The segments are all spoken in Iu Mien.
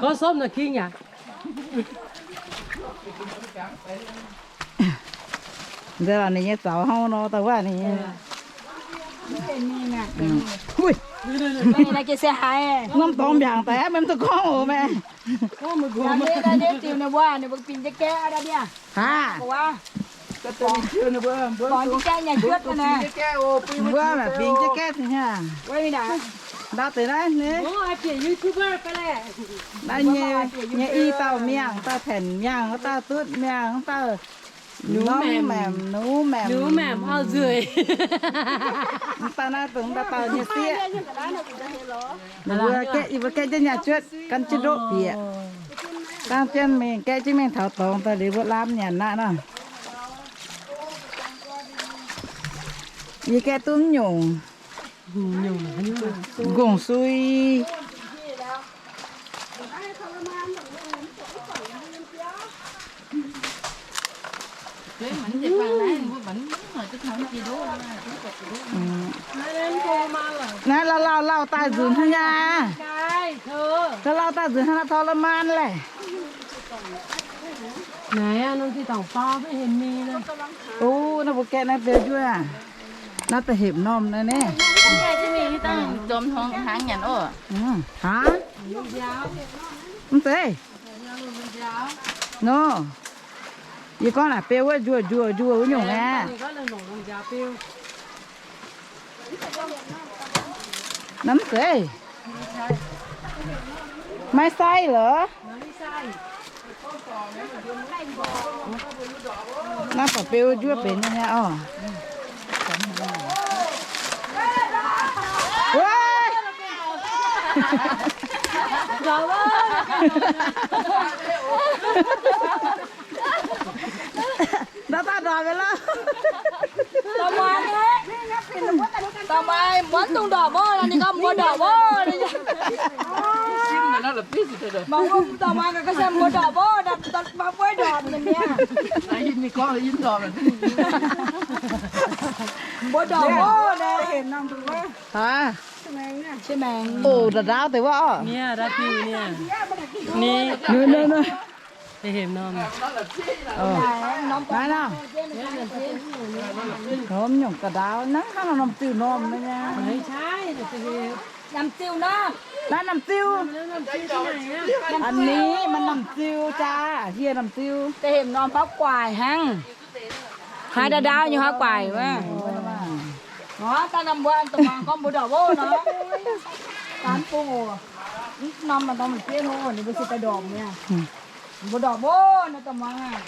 Gorngv sopv nor king yaac. Nziex lorqc ninh nyei zaux hnangv nor daaih wuov ninh. Norm dorngx mbiaangc daaih meih mv duqv gorngv oc maah. Haav. Mbuo maaih bingx jienv gaeqv hnangv. Ndau deix naaiv, naaiv nyei, nyei i dauh miangh, dauh Tengx miangh, dauh Dutv miangh, dauh Nungx Maemc, Nungx Maemc, Nungx Maemc hauh nzueic. Dauh naaiv dongh dauh dauh nyei sieqv. Mbuo gaeqv, yie mbuo gaeqv jienv nyaah juotv gan jienv ndoqv bieqc. Dangh jienv mingh gaeqv jienv mingh taux dorngx daaih liuz mbuo lamh nyanc aqv nor. Yie gaeqv duqv mv nyungc. Gong-sui. Naaiv lauh lauh lauh daaih nzunc hnangv nyei. Lauh lauh daaih nzunc hnangv naaiv ทรมาน laeh. O, naaiv mbuo gaeqv naaiv biouv njuov aac. Naaiv da'hepc normh naaiv naaiv. Haav? Mv zeiz. Nor, yie gorngv naaic biouv wuov njuov njuov njuov wuov nyungc aqv. Naaiv mv zeiz. Maiv sai lorqc. Naaiv baac biouv njuov benx nyei orqc. Wuov! Ndau dauh ndorpc mi'aqv. Dauh muangx mv dungx ndorpc mbuo, ninh gorngv mbuo ndorpc mbuo. Mangc wuov dauh muangx ga'sie mbuo ndorpc mbuo, mbuo ndorpc mi'aqv. Mbuo ndorpc mbuo. Haav? Oc, ndau ndau deix wuov orqc. Naaiv nor, norm nyungc ga'ndau naaiv hnangv norm ziuh normh nyei. Naaiv norm ziuh. A'nih maaih norm ziuh jaax, hieh norm ziuh. Da'hepc norm haav guaaic hnangv. Haaix ndau ndau nyei haav guaaic wuov. Nor, daaih norm mbuo da'muangx gorngv mbuo ndorpc mbuo nor. Daan bung oc. Norm maaih norm bieiv hlo, ninh mbuo se daaih ndorpc nyei. Mbuo ndorpc mbuo nor da'muangx aac.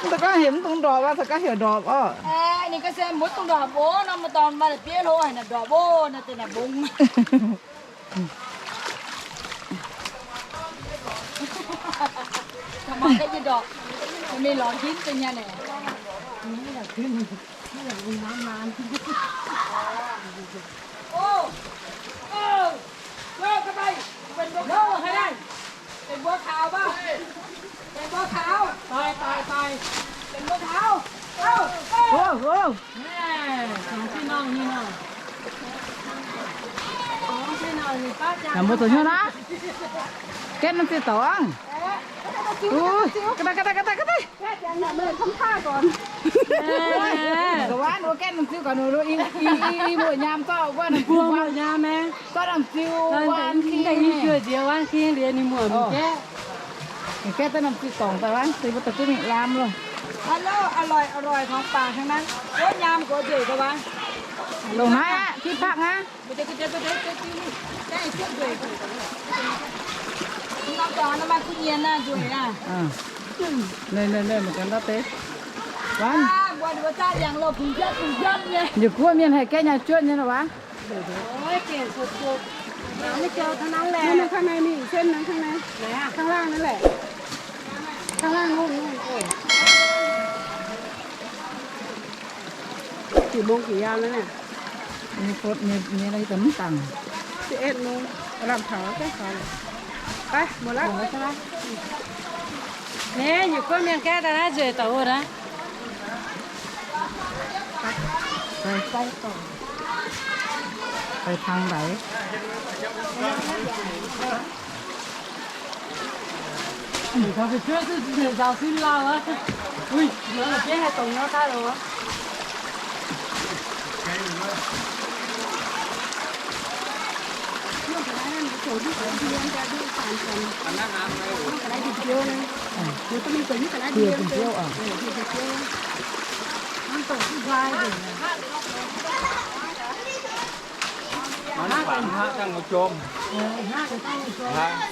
Mv dungx gorngv heuc mv dungx ndorpc, se gorngv heuc ndorpc orqc. Ninh gorngv se mbuo dungx ndorpc mbuo nor, maaih dorn maaih bieiv hlo haic naaic ndorpc mbuo nor deix naaic mbong. Mbuo zoux hnyouv naaiv, gaeqv norm ziuh dorngx. Wuov, gaeqv norm ziuh gorngv, i mbuo nyaam zorqv wuov, mbuo nyaam zorqv norm ziuh wuov, gaeqv daaih norm ziuh dorngx daaih wuov, se mbuo daaih gunv mingh lamh loh. อร่อย อร่อย ของป่าทั้งนั้น โอ้ย nyaam gox nzueic daaih wuov. Longc naaiv aqv, ที่พัก aqv. Ninh ganh ndau deix. Ninh guoqv mienh haih gaeqv nyaah juotv nyei lorqc wuov. Ôi, biển sụp sụp. Nó mới trôi theo nó lẹ. Nó nằmข้างในนี่ อีกเส้นหนึ่งข้างใน ไหนอะ ข้างล่างนั่นแหละ ข้างล่างนู่น นู่น เออ กี่โมงกี่ยามแล้วเนี่ย มีคน มี มีอะไรแต่ไม่ต่าง สิบเอ็ดโมง กำลังเผา ใช่ เผาเลย ไป หมดแล้ว หมดแล้วใช่ไหม นี่ อยู่ก้นเมียงแก้ว แต่น่าเฉยต่อ โอ้นะ ไป ไปต่อ Fai tang ndaic. Nzauh sin lauh aqv. Ui, nzauh jienv haih dongz nor daaih loh.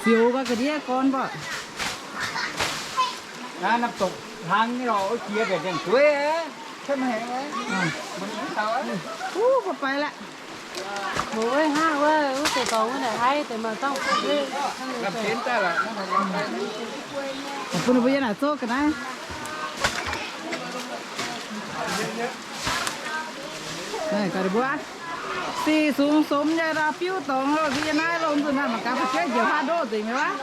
Ziux gau ga'ndiev gorn mbuo. Naaiv norm dongh hlang nyei lorqc, jiex mbiaec nzengc dueiv aqv. Huv, mbuo fai laqv. Mbuo wuov hnangv wuov, wuov deix dorngx wuov naaic aiv deix maaih zorngv fu'jueiv. Bun ninh mbuo yiem naaic zouv ga'naaiv. Gaax ninh mbuo, sic sungx somx nyei ndau biuv dorngx loh, yie naaiv lomh nzunc naaiv mangc gaax fu'jueiv njiec huaav ndoqv nzengc mi'aqv.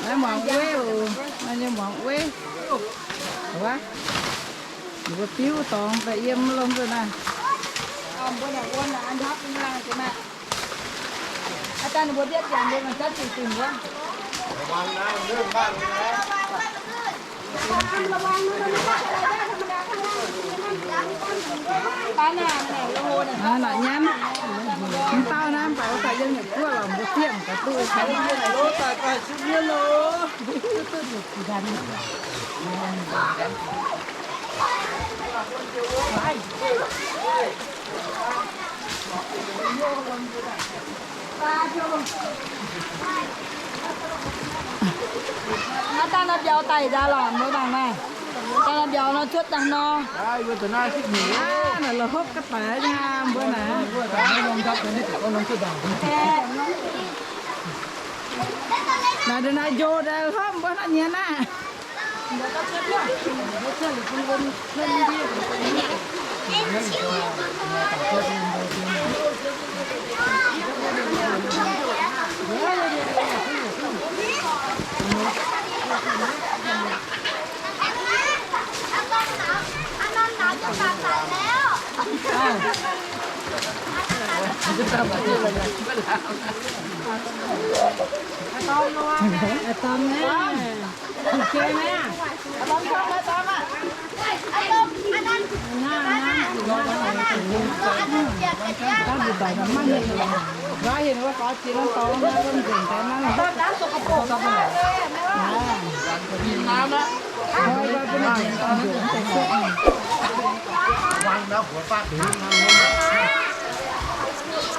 Naaiv muangx ueiv oc, naaiv nyei muangx ueiv. Ninh mbuo biuv dorngx daaih yiem lomh nzunc naaiv. Aa, nyanv. Mv dauh naaiv mv baac wuov daaih yiem nyei guoqv lorqc, mbuo fiev ga'duqv. Naaiv dangh naaiv mbiauz daic nzaax lorqc, mbuo mangc naaiv. Dangh naaiv mbiauz nor cuotv dangh nor. Naaiv la'hopv ga'daic nyei mbuo naaiv. Naaiv njo daaih hlopv mbuo naaiv nyienx naaiv.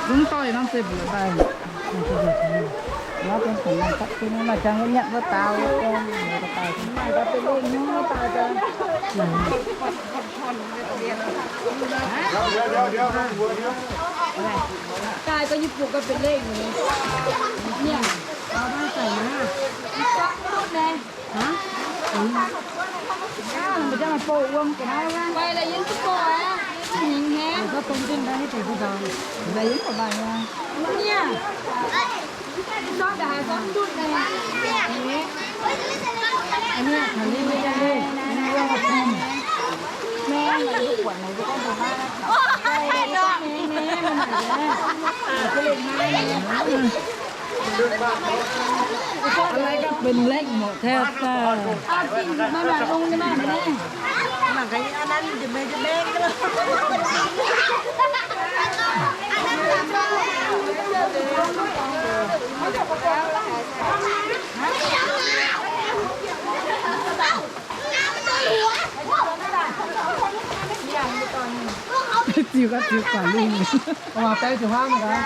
Dungx doix norm zeiv mbuoqc daaih. Naaiv benx fungc maaih gapv jienv naaiv jangx wuov nyatv wuov daaux wuov, maaih gapv jienv lengh nyungc wuov daaux. Daaih ga'nyei buoqc ga'benx lengh nyungc. Mienh, mv duqv naaiv. Mbuo jangx maaih bouh wuom ga'naaiv wuov. Mbuo yiem duqv bouh aqv, yiem hnyingx haic. Mbuo zorqv dong jienv daaih hiuv deix mbuo nzauh. Mbuo yiem mv baac maaih wuov. Mv nyienh. Zorqv daaih haaix zorqv mv ndutv naaiv. Mv nyienh, taux ninh mbuo jangx wuov. Mv nyienh, mv buatc naaic mbuo gorngv mbuo maiv. Mv nyienh, mv nyienh, mv nyienh. Aa, lai gapv benx lengh muoqc taux daaih. Ziux gapv ziux guangc lungh. Baeng ziouc huaang mingh gaax.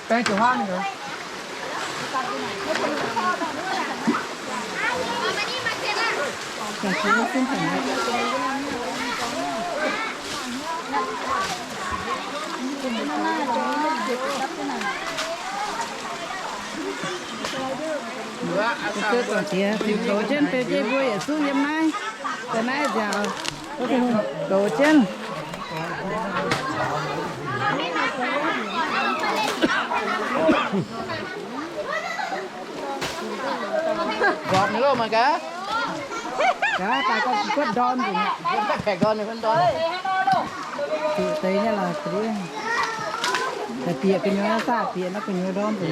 Baeng ziouc huaang mingh gaax. Goux jienv beu jienv mbuo yietc zungv yiem naaiv. Ga'naaiv nziaauc goux jienv. Nzormc nyei loh mangc gaax. Daaih gorngv guotv ndorm nzunc, guotv paeqc ndorm, guotv ndorm. Zuqc deix nyei lorqc, deix bieqc gu'nyuoz, saah bieqc naaiv gu'nyuoz ndorm nzunc.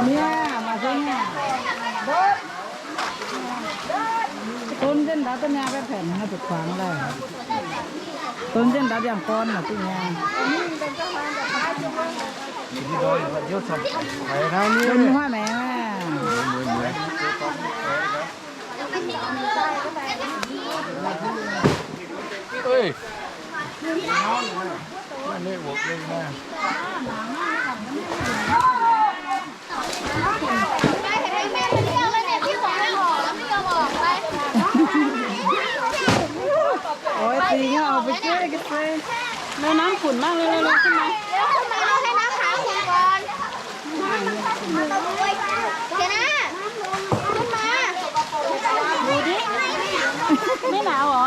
Mi'aqv, maaih zong mi'aqv. Don jienv ndau duqv mi'aqv, baeqv paeqc naaiv zuqc kuangx daaih. Don jienv ndau ndiangx-gorn naaic duqv mi'aqv. Don nyei huaav maengx aqv. Oix zingx oix fai jienv ga'sie. Meih น้ำขุ่น mangc, เร็วๆๆ ขึ้นมา เร็ว ขึ้นมา ให้น้ำขาขุ่นก่อน โอเคนะ ขึ้นมา ดูดิ ไม่หนาวเหรอ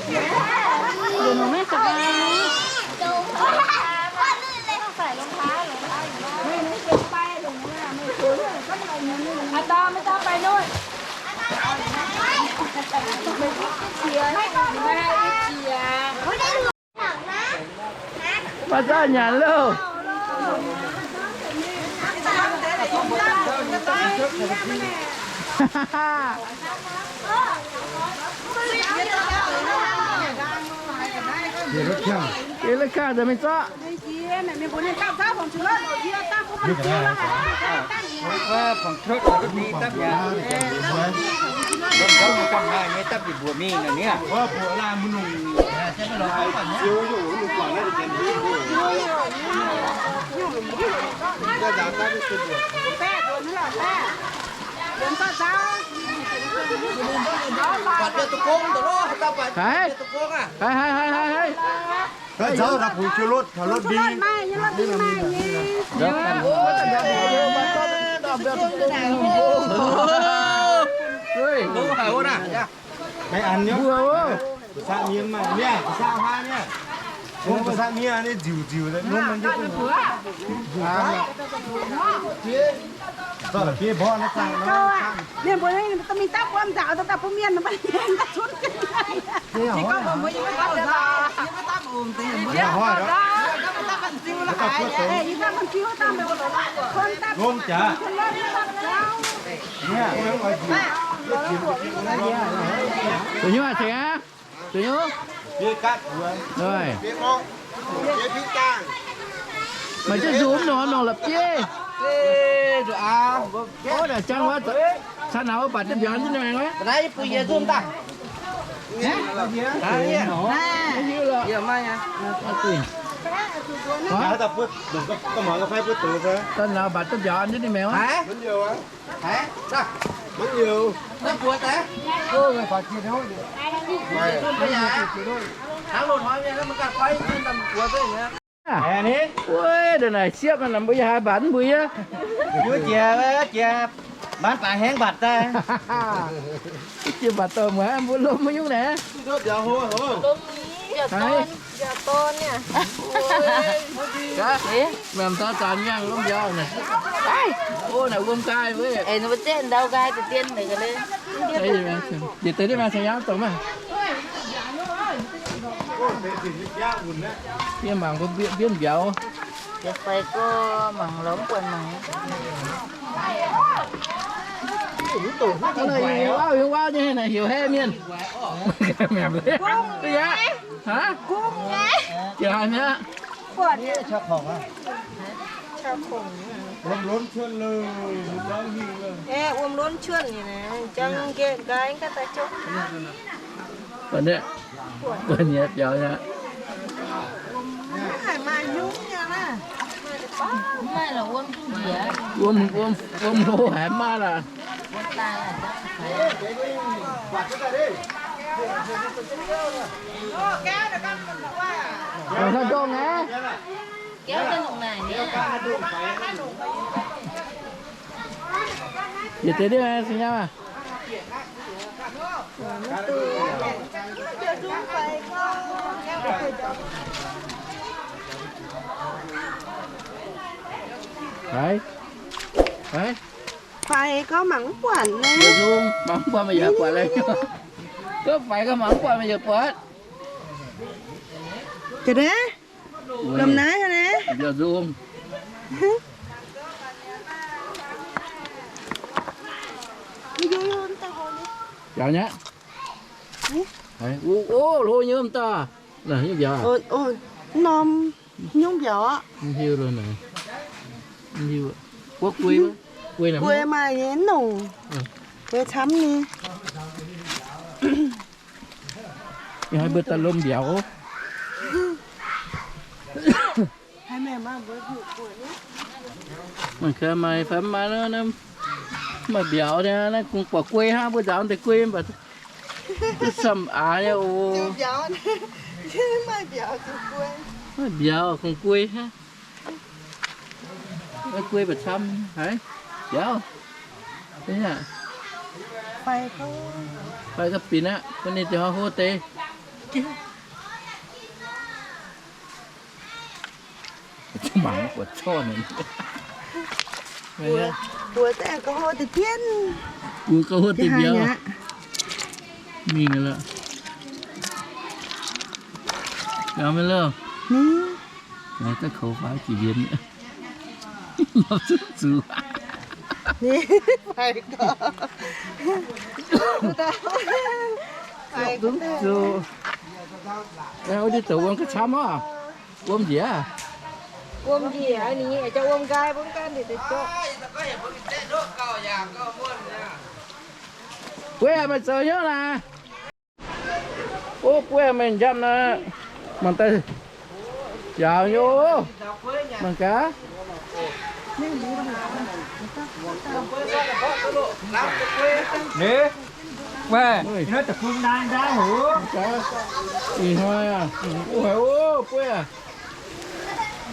เดี๋ยวหนูไม่สบายนะ อาตอม ไม่ต้องไปนู่น ไม่ต้องไปเชียร์ ไม่ต้องไปเชียร์ Maaih zauv nyanc loh. Deix la'kangh daaih mingh zorqv. Haiz, haiz, haiz, haiz, haiz. Haaix zauv taux bungx jiu lotv, taux lotv ndie. Mbuo wuov, มienh mbuo mingh daaih buo nzaaux daaih, daaih bun mienh maiv cunv. Zuqc nyungc aqv, ceng aqv. Zuqc nyungc. Maaih jienv nzunc mv nongc, nongc la'bieiv. Ov, naaic jangv wuov, caux naaic wuov mbatc duqv mbiauz jienv nor aengx wuov. Caux naaic mbatc duqv mbiauz jienv ninh maengx wuov. Wuov, ndongc naaic siepv naaic mbuo yaac haaix mbatc mv mbuo yie. Jiex, jiex, mbatc daaih hengv mbatc daaih. Jiex mbatc daaih muoz mbuo lomh mv nyungc naaic. Maaih mv taux zanc nyangh lomh mbiauz naaic. Ov, naaic wuom nqaai weic. Nqaai deix deix maaih caux yangh zoux maah. Yie mangc mbuo mbienv mbiauz. Fai gorx mangc lorz mv buatc mangc. Wuov, wuov nyei naaic heuc heh mienh. Aa, jiex haaix mi'aqv? Wuom lonv cuotv nyei naaic, jangv nqaai gaax daaih jopv. Buonc nyei biaux nyei. Wuom, wuom, wuom hlo haiz maiv lorqc. Dongh naaiv. Yietc deix ndiev se nyei maah. Haiz, haiz. Faix gorngv mangc mv buatc naaiv. Mangc mv buatc meih yaac buatc leiz. Gorngv faix gorngv mangc mv buatc meih yaac buatc. Ga'naaiv, lomh naaiv haaix naaiv? Nzunc. Biaux nyei. Hlo nyei wuov dauh. Naaiv nyungc biaux. Norm nyungc biaux aqv. Mv hiuv lo naaic. Mv hiuv. Wuov guei, guei naaic, guei maaih nyei nongc. Guei camv nyei. Yie haiz mbuo daaih lomh mbiauz. Mangc gaax maaih fai mv maaih, maaih mbiauz nyei, naaiv kungx buatc guei hnangv, mbuo nzaaux deix guei mv baac duqv camv aax nyei oc. Maaih mbiauz kungx guei hnangv. Guei mbuo camv haiz mbiauz. Fai ga'binc aqv, bun ninh ziouc hlo deix. Mangc buatc corc. Mbuo ga'hlo deix jienv. Mbuo ga'hlo deix mbiauz. Mingh lorqc. Mbiauz maiv louh. Naaiv daaih koux faaux jiex mbienx. Lorz zuqc zuqc. Lorz zuqc zuqc. Naaiv wuov deix zoux wuom ga'camv oc. Wuom njiec. Wuom njiec, ninh nyei jauv wuom nqaai, wuom nqaai ndeic deix jauv. Bueiv, meih zoux hnyouv naaic? Ov, bueiv, meih njamv naaic, mangc daaih njaaux nyei ov. Mangc gaax. Ih hnoi aac, ov, bueiv aac.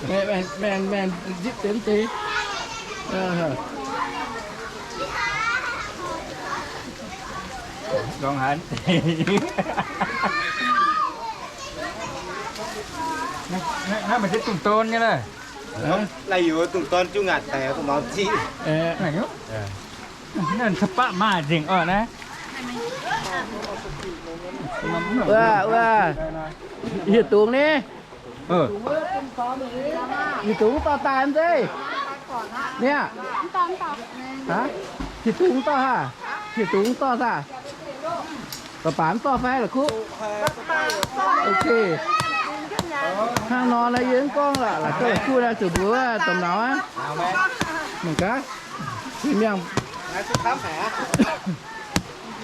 Maengx, maengx, maengx zipv deix deix. Naaiv maaih ziex dungz dorn nyei leh. Naaiv yie dungz dorn jiu ngaatc daic, dungz maux ziqv. Naaiv ca'baqv maaih nzengc oc naaiv. Wuov, wuov, hieh dungz ni. Hieh dungz mv dorh daaih mv zeiz. Niaa. Hieh dungz mv dorh haah? Hieh dungz mv dorh saah? Baac baac mv dorh fai la'kuqv? Ok. Hnangv nor naaiv yie mv gorngv lorqc, la'kuqv la'kuqv naaiv zuqc mbuox domh nauz aqv. Mangc gaax. Mingh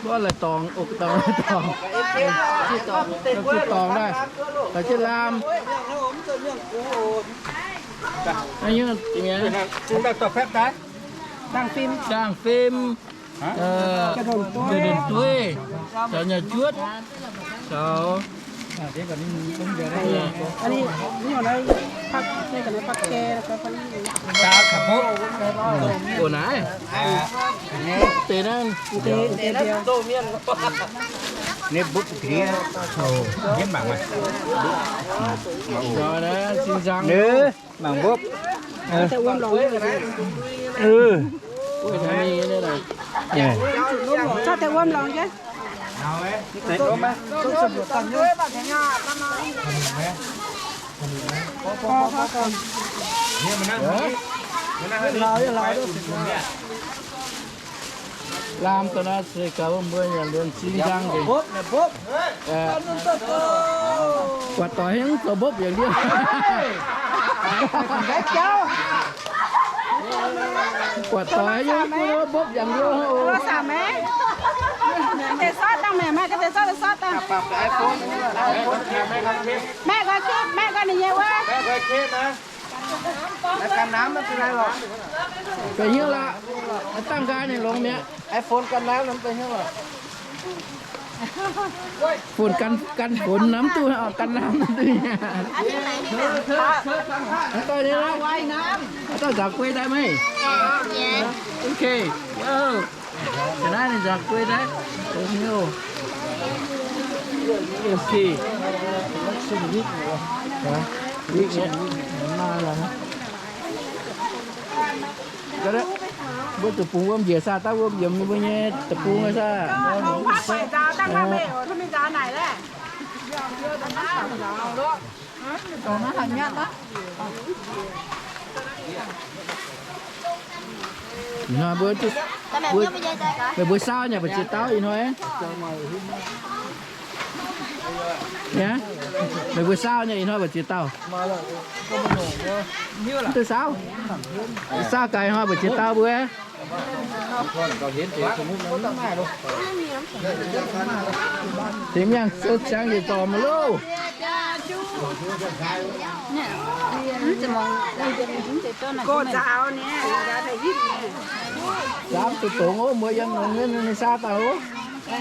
mbuo laaix dorngx, dorngx, dorngx, dorngx daaih, daaih jienv laam. Ndaangh fim, ndaangh fim, ndon-dueiv, caux nyei juotv, caux Oc naaiv. Deix naaiv. Ninh mbopv ndiev, ndiev mangc. Sin nzang. Mangc mbopv. Zorqv deix wuom lorngx jienv. Laam daaih naaiv se gaax mbuo nyanc liemh sin nzang nzengc. Buatc doix hingv zoux mbopv yienc ndiev. Buatc doix hingv mbopv yienc ndiev oc. Maiv nqoi, maiv nqoi ninh nyei wuov. Deix hnyouv lorqc, dangh nqaai ninh longx mi'aqv. Funx gan, gan funx nor mv duqv, gan nor mv duqv. Aa, dauh nzaaux guei daaih meih? Ok. Ga'naaiv ninh nzaaux guei daaih. Ok. Mbuo deic-bung wuom njiec saah, daav wuom yiem mbuo nyei deic-bung saah. Ih hnoi mbuo, mbuo, meih mbuo saauv nyei mbu'ziex dauh ih hnoi. Aa, meih mbuo saauv nyei ih hnoi mbu'ziex dauh. Mv duqv saauv. Saauv gaax ih hnoi mbu'ziex dauh mbuo. Deix mienh sou ziangx yietc zorc mv loh. Zaamv duqv dongz oc, mbuo yiem nongx mienv ninh saauv daaih oc.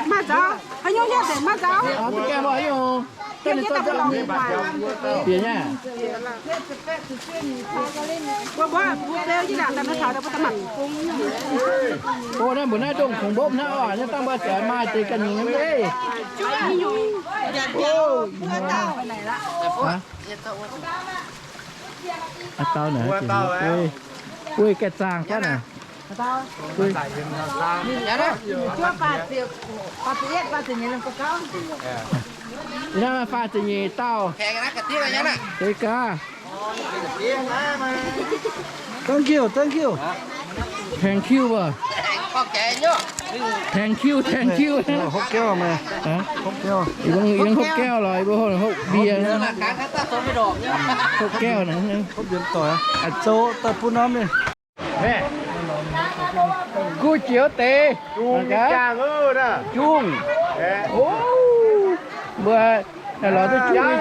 Maiv zaux, haaix nyungc hiuv deix maiv zaux. Aa, duqv gaengh mbuo haaix nyungc. Bieqc nyei. Mbuo, mbuo, mbuo beu jienv ndaangc daaih maiv taux, mbuo daaih mangc bung. Mbuo naaiv mbuo naaiv ndongh kungx mbopv hnangv oc, naaiv dangh mbuo ziouc maaih deix ganh nyungc nyei. Aa, dauh naaic, buo gaeqv zaangh fai naaic. Naaiv faah ziepc nyeic dauh. Deix gaax. Thank you, thank you. Thank you, thank you. Hopv gauv meih. Hopv gauv. Yie hopv gauv lorqc, yie mbuo hopv mbie. Hopv gauv naaic. Hopv mbie doic aqv. Zoux daaih bun norm ninh. Kuv jiex deix. Jung. Mbuo lorz duqv jung.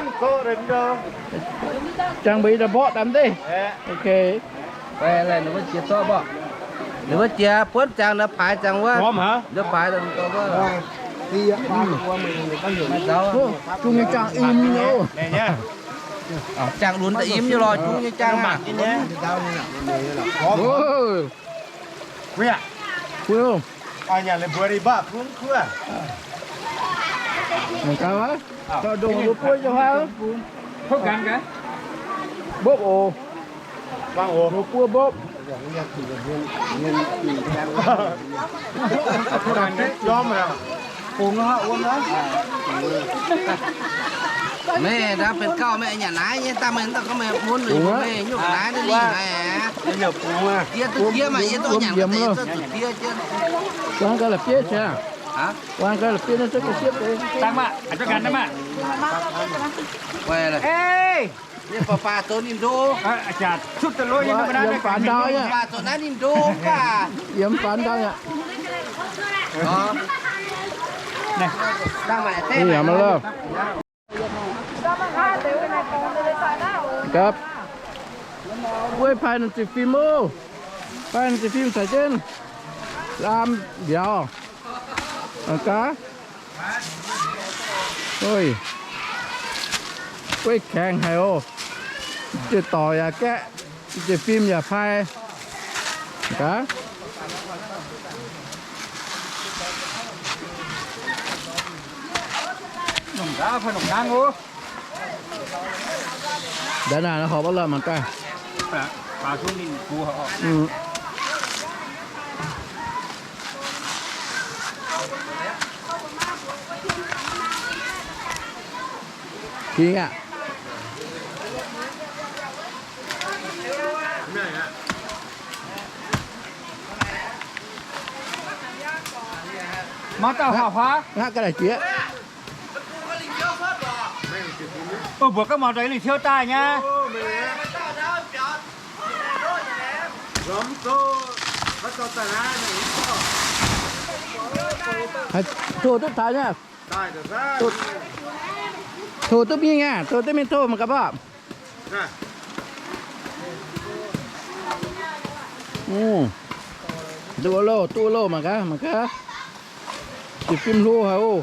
Jangx mbuo yie mborqv daaih mv deix. Ok. Ninh mbuo jiex buonv ziangx nor paaix ziangx wuov. Nor paaix. Jung nyei jangx im nyei. Jangx lunx daaih im nyei lorqc, jung nyei jangx maah. Mangc gaax, dauh ndongh mbuo buov jienv fai? Mbopv oc. Mbuo buov mbopv. Meih ndau benx gauh meih nyanc naaiv nyei, daaih meih daaih gorngv meih mun meih nyungc naaiv ninh lingh haic aqv. Yie duqv jiex maah, yie duqv nyanc deix zuqc jiex jienv. Dangh maah, yie baac baac zoux ninh ndo. Yiem faanx ndau nyei. Baac zoux naaiv ninh ndo baac. Yiem faanx ndau nyei. Dangh maah, deix maah. Gapv. Wuov paaiv ninh ziepc fim oc. Paaiv ninh ziepc fim caux jienv lamh mbiauz. Gaax. Wuov kaengx haic oc. Ziepc dorc yaac gaeqv, ziepc fim yaac paaiv. Gaax. Ndaav naaic horpc wuov lorh mangc gaax. Kingx aqv. Maiv dauh haav huaav. Ngaqv ga'naaiv jiex. Mbuox gaav mor daaih lingh ciouv daaih nyei. Tov duqv taux nyei. Tov duqv mingh aqv, tov duqv mingh tov mangc gaax mborqv. Duqv loh, duqv loh mangc gaax, mangc gaax. Ziepc fim hlo haic oc.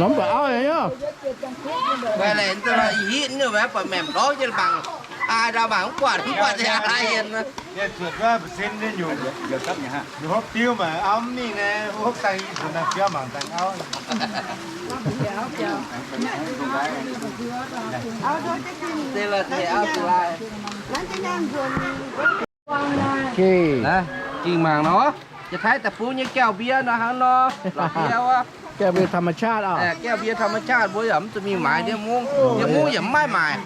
Lomh buatc auv nyei. Mv baac hitv nyungc mv baac maengx ndorm jienv mangc, ai ndau mangc mv buatc, mv buatc yaac haaix yienh. Yie zuotc wuov percent nyei nyungc. Hopv diuv maaih auv mv mingh naaiv, hopv dangh i buonc naaiv biauv mangc dangh auv. Gengh mangc nor, jiex taaih daaih bun nyei แก้วเบียร์ nor hnangv nor. แก้วเบียร์ ธรรมชาติ อ่ะ แก้วเบียร์ธรรมชาติ mbuo yaac mv zuqc mingh maaiz. Ndiev mungv, ndiev mungv yaac mv maaih maaic.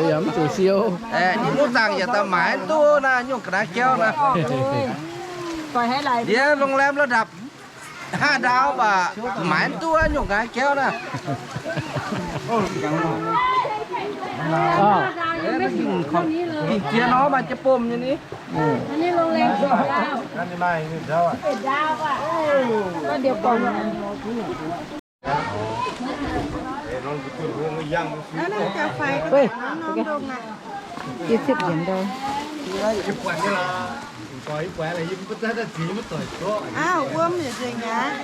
Yaac mv zuqc siou. Ndiev mungv zaangc yaac daaih maaiz duqv naaiv nyungc ga'naaiv jauv naaiv. Ndiev โรงแรม ระดับ ห้าดาว mv baac maaiz duqv nyungc ga'naaiv jauv naaiv. Dingc jiex nor maaih jiex bomh nyei ni. Auv, wuom yietc nzengc aqv.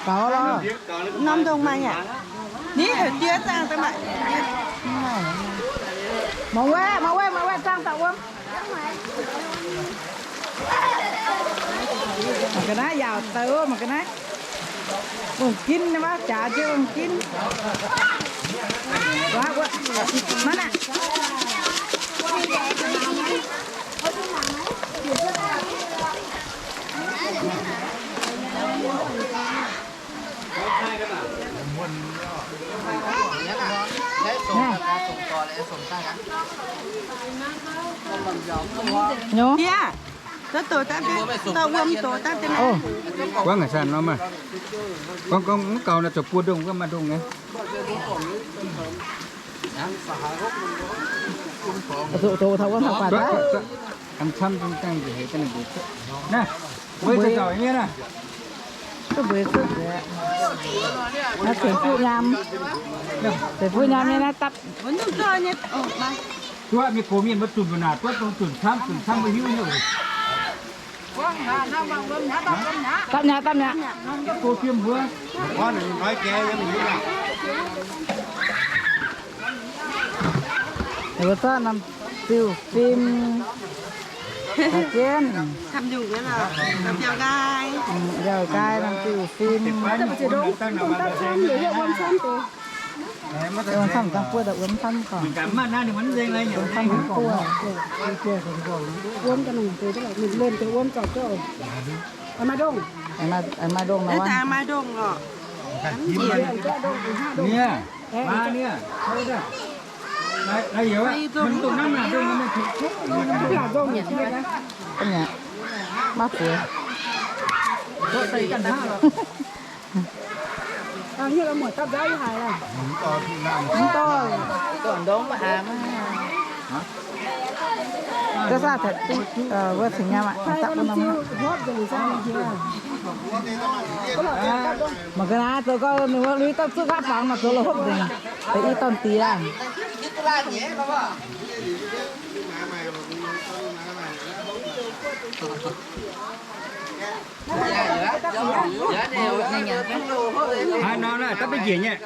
Gaux lorqc. Norm ndongh maaih aqv. Ni heuc diex zaangh daaih maaih. Mangc wuov, mangc wuov, mangc wuov, zaangh daaih wuom. Mangc ga'naaiv yaauc deix, mangc ga'naaiv. Wuom-ginv wuov, jaax jienv wuom-ginv. Wuov, wuov. Maiv naaic. Guangv haaix zanc nor maah. Gorngv gorngv mv gaux nor zoux buo ndongh wuov maaih ndongh nyei. Zoux taux wuov taux guaax daaih. Camv-camv dangh nzengc heix daaih ninh mbuo cuotv. Naaiv, mbuo zaux nyei naaiv. Duqv mbuo cuotv nzengc. Naaiv ceix fuqv nyaam. Ceix fuqv nyaam nyei naaiv dapv. Duqv mienh gox mienh mbuo zunc mbuo naaic duqv dongh zunc camv, zunc camv mbuo hiuv nyei. Dapv nyei, dapv nyei. Mbuo zorqv norm ziuh fim, jienv, mbiauz nqaai, norm ziuh fim. Wuom camv ganh buov daaih wuom camv gorngv. Wuom camv buov. Wuom ga'nungc deix, ninh lenh deix wuom zorc zouv. Maaih ndongh. Maaih ndongh nor. Maiv buoz. Mv dorh, dorh ndongv mv aav. Mangc ga'naaiv zoux gau, ninh wuov lui daaih zuqc nqaapv fangx nor, zoux la'hopv nzengc, deix i dorn diex. Haaix nor naaiv dapv maiv njiec nyei.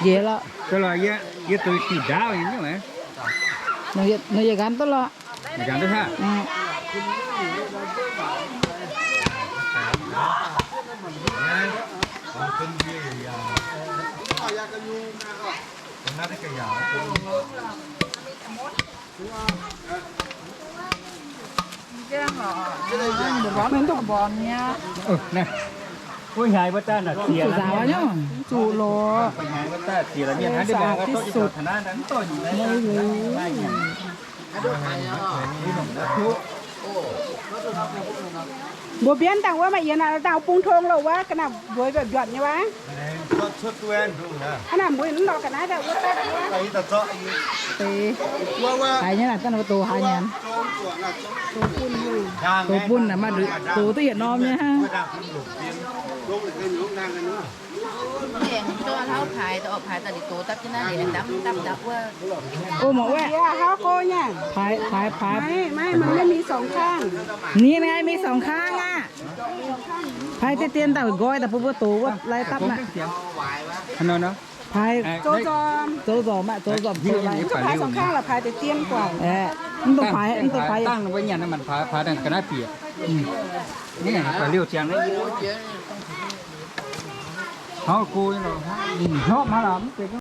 Njiec lorqc. Yie, yie zuqc diuh ndaauv nyei. Ninh yietc nqanx duqv lorqc. Mbuo hnyangx wuov daaih naaic ziex, zuqc loz, ziex la'mienh hnangv deix mienh duqv zuqc. Mbuo mbienv dangh wuov maaih yienx aqv, dangh bung tong loh wuov, ga'naaiv mbuox mbiaatc mbiaatc nyei wuov. Hnangv naaic mbuo mv lorz ga'naaiv daaih wuov daaih wuov. Haiz nyei naaic dangh wuov doz haiz nyanc. Doz bun naaic maaih doz duqv yietc norm nyei. Ov, mangc wuov. Paaix, paaix, paaix. Ni nqaai mingh สอง ข้าง aqv. Paaix deix dien daaih nqoi daaih bun mbuo doz wuov lai dapv naaiv. Paaix zoux nzormc aqv, zoux nzormc doz lai. Paaix สอง ข้าง la'paaix deix dien guangc. Mv dungx paaix, mv dungx paaix. Dangh wuov nyanc naaiv manc paaix, paaix dangh ga'naaiv bieqc. Ni baac liouh ziangx naaiv. Hnangv go, hnopv hnangv lorqc.